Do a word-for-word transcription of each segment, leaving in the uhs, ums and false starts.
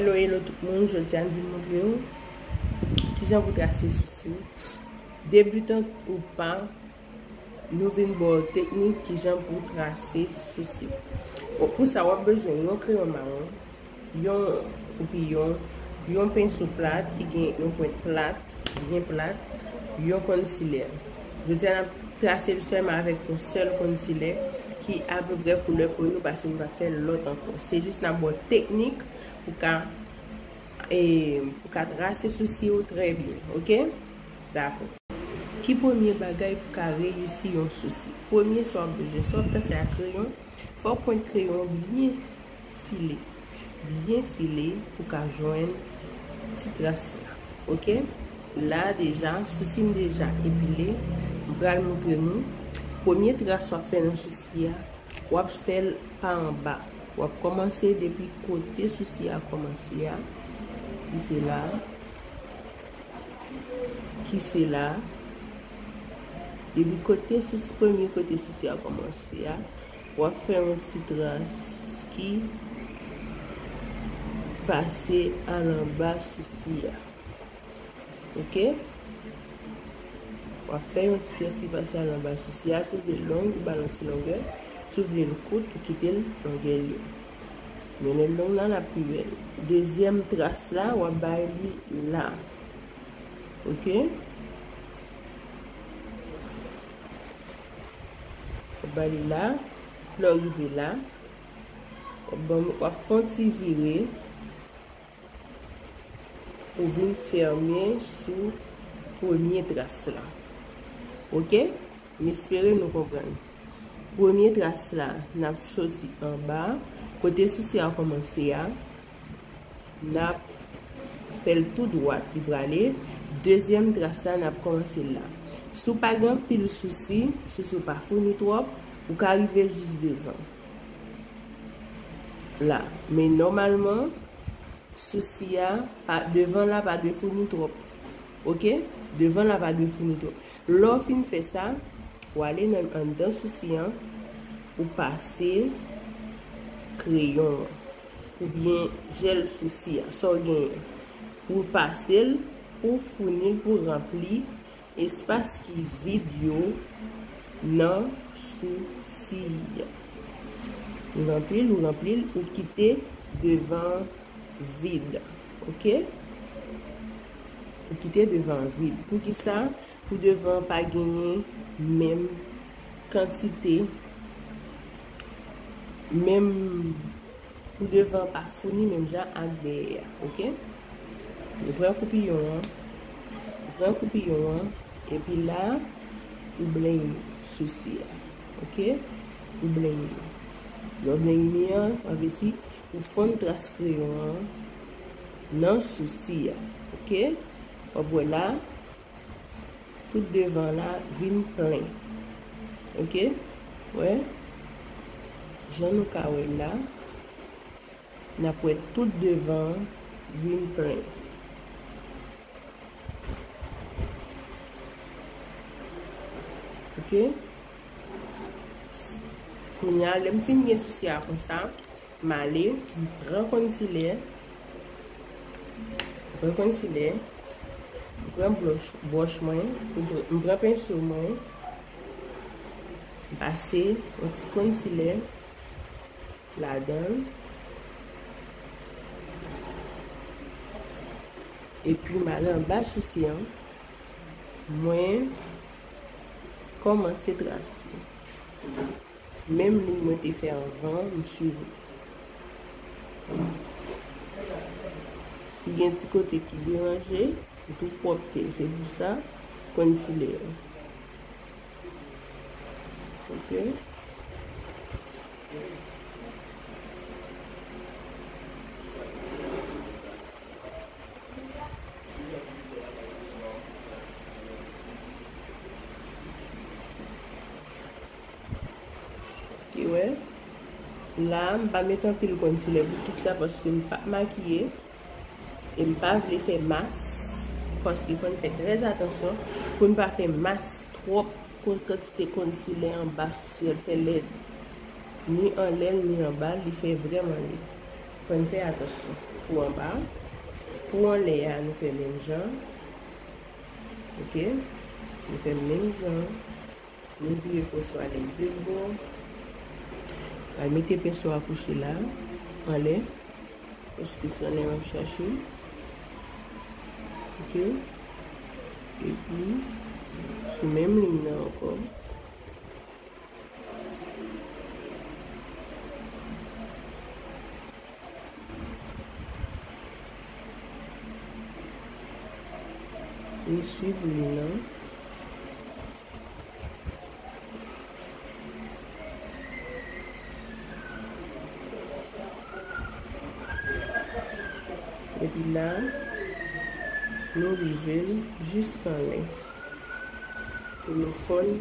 Hello, hello tout moun, jodi a m vin montre w kijan pou trase sousi w. Debitan ou pa, nou vin ba w teknik kijan pou trase sousi w. Bon, pou sa, w ap bezwen yon kreyon mawon, yon koupiyon, yon penso plat ki gen yon pwent plat, byen plat, yon konsilè. Jodi a, n ap trase l sèlman avèk yon sèl konsilè ki apeprè koulè po nou, paske nou pa fè lòt ankò. Se jis n ap ba w teknik pou ka, e, pou ka trase sousi w trè byen, oke? Dakò. Ki premye bagay pou ka reyisi yon sousi? Premye sa w ap bezwen, sa w ap trase a kreyon, fò pwent kreyon byen file. Byen file pou ka jwenn ti tras la. Oke? La deja, sousi m deja epile. M pral montre nou. Premye tras w ap fè nan sousi a, w ap fè l pa anba. W ap kòmanse depi kote sousi a kòmanse a. Ki se la. Ki se la. Depi kote sousi, premye kote sousi a kòmanse a, w ap fè yon ti tras ki pase alanba sousi a. Oke? W ap fè yon ti tras ki pase alanba sousi a. Si w vle l long, ou ba l yon ti longè. Si w vle l kout, ou kite l longè l ye. Men lè l long la, l ap pi bèl. Dezyèm tras la, w ap bay li la. Oke? W ap bay li la. Lè w rive la, w ap ban, w ap fè yon ti vire pou vin fèmen sou premye tras la. Oke? M espere nou konprann. Premye tras la, n ap soti anba, kote sousi a kòmanse a, n ap fè l tou dwat, li prale. Dezyèm tras la, n ap kòmanse la. Si w pa gen anpil sousi, sousi w pa founi twòp, ou ka rive jis devan. La. Men nòmalman, sousi a, pa, devan la pa dwe founi twòp. Oke? Devan la pa dwe founi twòp. Lè w fin fè sa, w ale nan, anndan sousi an, ou pase kreyon an, oubyen jèl sousi a, sa w genyen. Ou pase l, pou founi l, pou ranpli espas ki vid yo nan sousi a. Ou ranpli l, ou ranpli l, ou kite devan vid. Oke? Ou kite devan vid. Poukisa? Pou devan pa genyen menm kantite, menm pou devan pa founi menm jan ak dèyè a, oke? Nou pran koupiyon an, nou pran koupiyon an, epi la, ou blenye sousi a, oke? Ou blenye. Lè w blenye an, sa vle di ou fonn tras kreyon an nan sousi a, oke? W ap wè la, tout devan la vin plen. Oke? Wè? Jan nou ka wè la, n ap wè tout devan vin plen. Oke? Kounye a, lè m fin gen sousi a konsa, m ale, m pran konsilè, m pran konsilè, m pran bwòch, bwòch mwen, m pran, m pran penso mwen, m pase yon ti konsilè ladan l, epi m al anba sousi an, mwen kòmanse trase. Menm liy mwen te fè anvan, m swiv li. Si gen ti kote ki deranje, m tou pwòpte. Se pou sa, konsilè. Oke. Oke, wè. La, m pa met anpil konsilè. Poukisa? Paske m p ap makiye. E m pa vle fè mas. Paske fò n fè trè atansyon pou n pa fè mas twòp kon-, kantite konsilè anba sousi a, l fè lèd. Ni anlè l, ni anba l, li fè vrèman lèd. Fò n fè atansyon. Pou anba, pou anlè a, nou fè menm jan. Ok? Nou fè menm jan. Nou vire penso a lè de bò. Al mete penso a kouche la, anlè. Paske se anlè m ap chache. Ok? Epi, sou menm liy nan ankò. Li swiv li nan. Epi la, nou rive l jiskanlè. Pou nou fòn.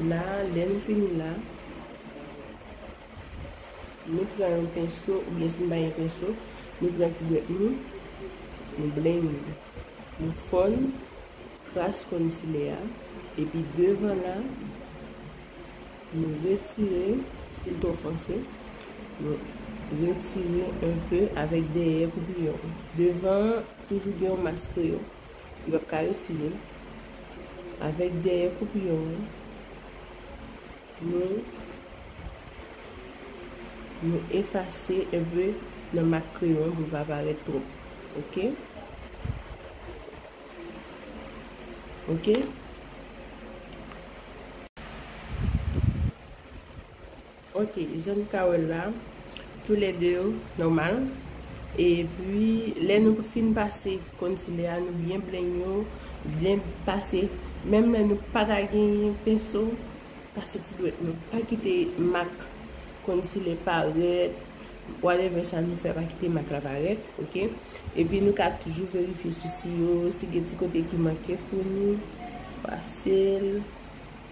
La, lè nou fini la, nou pran yon penso, oubyen si n pa gen penso, nou pran ti dwèt nou, nou blend, nou fòn kras konsilè a, epi devan la, nou retire, si l twò fonse, nou retire enpe avèk dèyè koupiyon. Devan an, toujou gen yon mas kreyon. Li p ap ka retire l. Avèk dèyè koupiyon an, nou, nou efase enpe nan mak kreyon pou l pa parèt twòp. Ok? Ok? Ok, jan n ka wè l la, toulède yo nòmal. Epi, lè nou fin pase konsilè a, nou byen blend yo, byen pase. Menm lè nou pa ta genyen penso, pase ti dwèt nou. Pa kite mak konsilè parèt, whatever sa nou fè, pa kite mak la parèt, ok? Epi, nou ka toujou verifye sousi yo, si gen ti kote ki manke pou nou, pase l,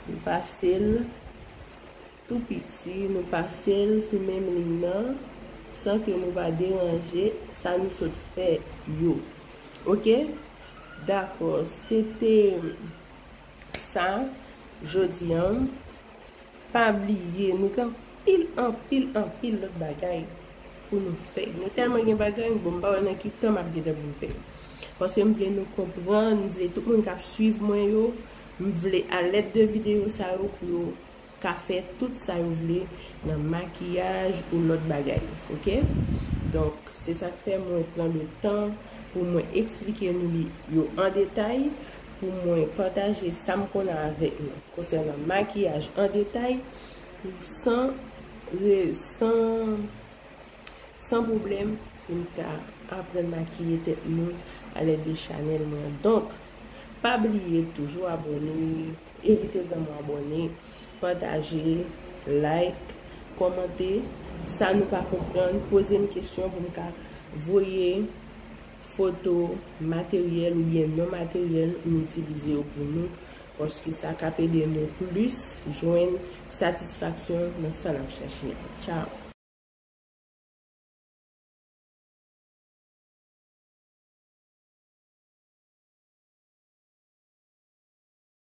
nou pase l. Tou piti, nou pase l sou menm liy nan, san ke nou pa deranje sa nou sot fè yo. Ok? Dakò, se te sa, jodi an. Pa bliye, nou gen anpil, anpil, anpil lòt bagay pou nou fè. Nou tèlman gen bagay, bon, m pa wè nan ki tan m ap gentan pou m fè. Paske m vle nou konprann, m vle tout moun k ap swiv mwen yo, m vle a lèd de videyo sa yo pou yo ka fè tout sa yo vle nan makiyaj ou lòt bagay, ok? Donk, se sa k fè mwen pran le tan pou mwen eksplike nou li yo an detay, pou mwen pataje sa m konnen avèk nou konsènan makiyaj an detay, san re-, san san pwoblèm pou n ka aprann makiye tèt nou alèd de chanèl mwen an. Donk, pa bliye toujou abòne, envite zanmi w abòne, pataje, like, kòmante sa nou pa konprann, poze m kesyon pou m ka voye foto, materyèl oubyen non materyèl m itilize yo pou nou, paske sa k ap ede nou plis jwenn satisfaksyon nan sa n ap chache a. Tchao!